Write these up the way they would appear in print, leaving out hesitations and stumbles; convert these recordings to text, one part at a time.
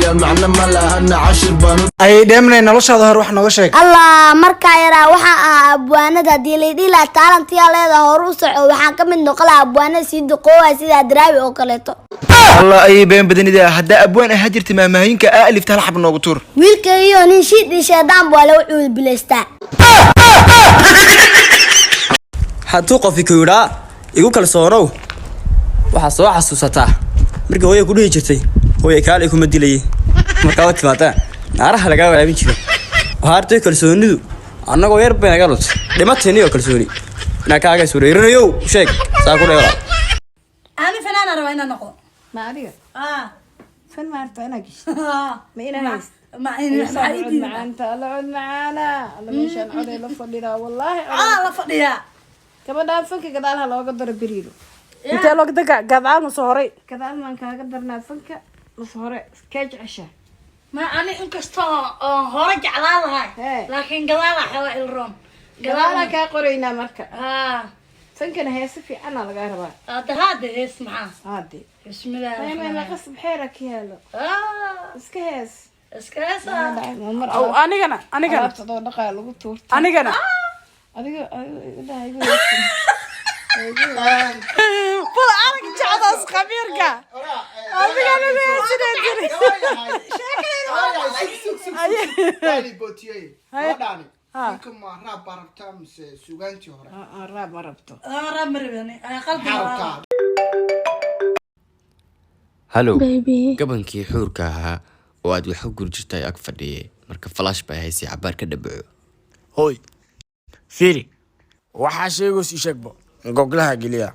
Caqliga macno ma lahana, cashir baan. Ayay dheemanay, noloshaada hore wax nooga sheeg. Allah, markaa yaraa waxaa ahaa abwaanada. Haddii laydhihi lahaa taalantiyaa leedaha, hore u soco, waxaan ka mid noqon lahaa abwaanada sii duqoowa, sida Adraawi oo kaleeto. Allah, ayay been badanida. Haddaa abwaan ahaa jirta, maahmaahinka aa alifta hal xab noogu tuur. Wiilkaiyo nin shiid iyo shaydaan baa lagu cuudubilaystaa. Hadduu qofi ku yidhaa "Igu kalsoonow", waxaad soo xasuusataa markii hooya ku dhihi jirtay, "Hooya, kaalay, kuma dilayay." Markaa u timaadaa naaraha lagaa waraabin jiray. Waxaartay kalsoonidu annagoo yar bay naga luntay. Dhimatayniyo kalsooni inaa kaaga iswareerinayow, sheeg saa ku dheera. Ani fanaana rabaa inaan noqdo. Ma adiga? Ah. Fan ma rabtaa inaa geshid? Ma inaa hayst? Ma maxaa ii Cod diiday? Macaanta alla, cod macaana alla, meeshaan coday la fadhidaa wallaahi. Ah, la fadhiyaa. Gabadhaan fanka gadaal ha looga daro beriiro. Intee looga daga? Gadaal mase horay? Gadaal maan kaaga darnaa fanka mase hore? Kee jecesha? Ma ani inkastoo oo hore jeclaan lahay, Hee. laakiin gadaala xoogaa ilroon. Gadaalaan kaa qoraynaa marka. Ah. Fankana heese fiicana lagaa rabaa. Hada hada hees maxaa? Haade. Bismillaah. Maya, qasab xeera ka yaalo. Ah. Iska hees. Iska heesa. Mar Aw, anigana, anigana. Alaabta doo dhaqaa lagu tuurta. Anigana. Adiga adiga igu heesin. Bal arag jecdaas khabiirka, adigana heesinaa jiri. Gabadhaani ninka ma raab baa rabtaa mise sugaantii hore? Raab ma rabto. Ah, raab ma rabani. Ah, qalbiga. Maxaa rabtaa? Halow, gabankii xuurka ahaa oo aad wax u guri jirtay ag fadhiyay, marka falash bay haysay, cabaar ka dhabaco. Hoy, fiiri, waxaa sheegoos ii sheegbo goglaha geliya.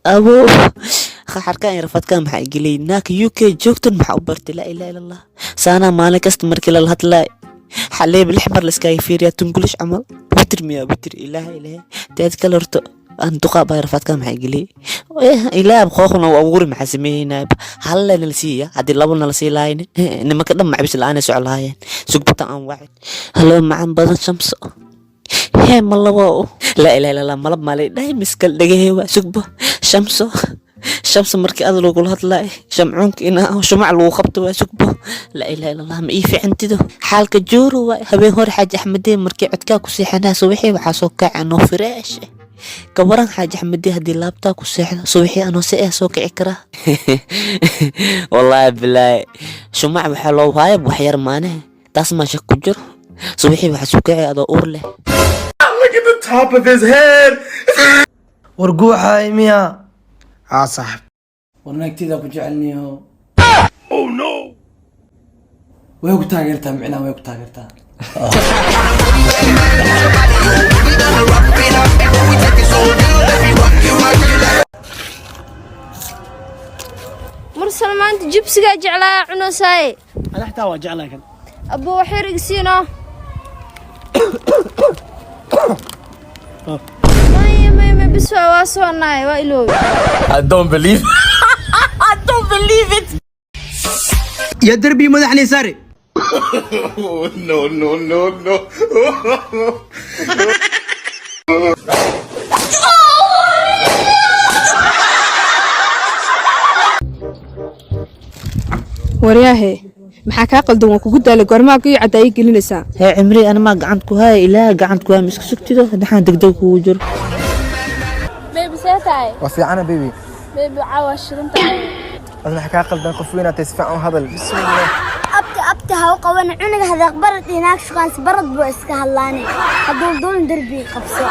Abow, qaxarkan iyo rafaadkan maxaa geliyay? Naaka UK joogtan maxaa u bartay? Laa ilaha illa Allah, saanaa maalin kasta markii lala hadlaay xaleeb lix mar layskaaga fiiriyaa, tungulish camal bitir miya bitir. Ilaaha ilaahay, teed kale horta aan duqaa baa. Rafaadkan maxaa geliyay? Ilaah qooqna u abuuri, maxaa sameeynaa? Hal nala siiya, haddii labo nala sii lahayn, nimanka dhan macbis la-aan ay soco lahaayeen. Sugbata aan wacay. Halo, macaan badan Shamso. Hee, ma labo? Laa ilaha illa Allah, malab maalay dhahay miskal dhagaheewa. Sugbo Shamso, Shamso, markii ad lagula hadlaay shamcuunka inaa shumac lagu qabto waa. Sugbo, laa ilaha illa Allah, ma ii fiicantido? Xaalka jooro waay. Habeen hore Xaaji Axmedee markii codkaa ku seexanaa, subaxii waxaa soo kaca anoo fresh eh. Ka waran Xaaji Axmedee haddii laabtaa ku seexdo, subaxii anoo si eh soo kici karaa? Wallaahi bilaahi, shumac waxaa loo haaya waxyar maanehe, taas maa shak ku jiro. Subaxii waxaa soo kici adoo uur leh. Look at the top of his head. War guuxaay miya? Haa saaxib. War naagtida ku jecelniyo. Oh no. Way ku taageertaa, micnaha way ku taageertaa. Mursal, maanta jibsigaa jeclaa cunasaaye. Ada xitaa waa jeclaa kan. Abbo, waxyar igsiino. Maya, maya, maya, bis waa soo naay, waa iloobi. I don't believe. I don't believe it. Yaa derbi madaxnay saare. No, no, no, no. Waryaahe, maxaa kaa qaldan? Waan kugu daalay, goormaa kuyo caddaa ii gelinaysaa? Hee cimri, ana maa gacant ku haya? Ilaah gacant ku haya, ma iska sugtido dhaxaan degdeg kugu jiro. Baby, see tahay? Waa fiicana, baby. Baby, caawa shidan tahay. Ad maxaa kaa qaldan? Qof weynaatay, si fiican u hadal. Bismillah. Abti, abti, ha u qaban cunuga hadaaq barad iyo naag shukaansi barad buu iska hadlaane. Hadduu duulin derbiga qabso.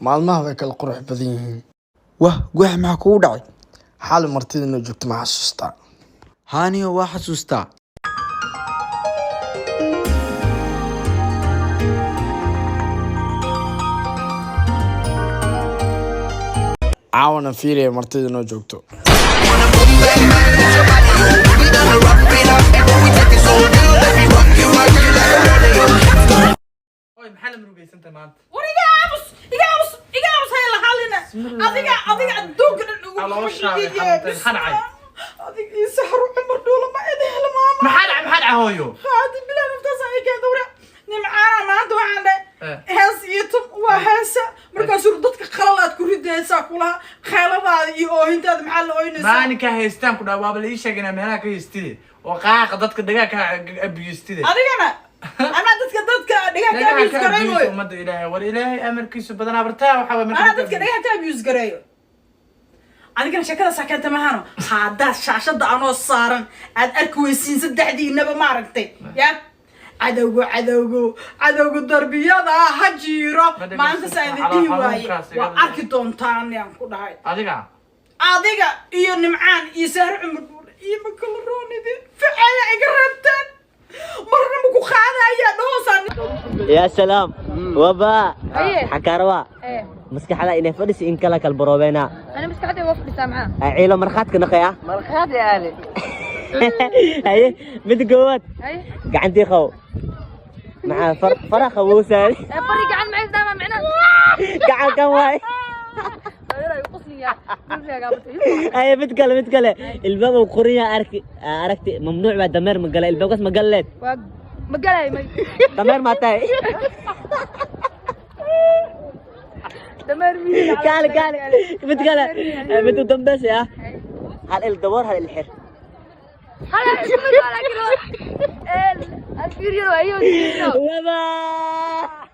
Maalmaha way kala qurux badan yihiin. Wah, guuxa, maxaa kugu dhacay? Xaali martida inoo joogto ma xasuustaa? Haaniyo, waa xasuustaa. Caawana fiiriya martida inoo joogto. War iga aamus, iga aamus, iga aamus, hay la hadlina. Adiga, adiga adduunka dhan ugu adiga ii saxro. Cumar Dhuula ma idin helo maama. Maxaa dhacay? Maxaa dhacay, hooyo? ooynaysaa kulaha? Kheeladaada iyo oohintaada maxaa la ooynaysaa? Maalinkaa haystaan ku dhaa, waaba la ii sheegay inaa meelaha ka haystide oo qaaqa dadka dhagaa ka abiyustide. Adigana anaa dadka dhigaha ka abuse gareyn mooyo. Ummadda Ilaahay, war Ilaahay amarkiisu badanaa bartaa waxaa waay marka Anaa dadka dhagaha ka abuse gareeyo? Adigana sheekadaasaa keenta mahano. Haddaad shaashada anoo saaran aad arki weysiin saddexdiinaba, maaragtay ya, cadowgo, cadowgo, cadowgo darbiyada ha jiiro. Ma dhegeysan. Maanta saa idin dhihi waaye. Xanuunkaas iga Waa arki doontaan yaan ku dhahay. Adiga. Adiga iyo Nimcaan iyo Sahre Cumar Dhuule iyo makalaroonidin ficaya iga reebteen, marna ma ku qaadaya dhahoosaan. يا سلام وبا حكاروا maskaxda inay fadhisi in kala kala baroobeena. Ana maskaxdayda waa fadhisaa, maxaa? Ciilo markhaadka naqaya. Markhaati aale. Haye, mid koowaad. Haye. Gacantii qabo maxaa fara qabowsaan. Ee, bari gacan maxay isdaamaa micnaha? Gacan kan waay. Haye, mid kale, mid kale. Ilbaab uu qoran yahay arki aragti, mamnuuc baa, dameer ma gala ilbaabkaas, ma galleed? Waa ma galay may. Dameer maa tahay? Dameer miyi. Kaale, kaale, mid kale, mid u dambeysa ah: hal il daboor, hal il xir. Haya, isku mid waa, laakiin alfiir yar waa iyo. Wabaa.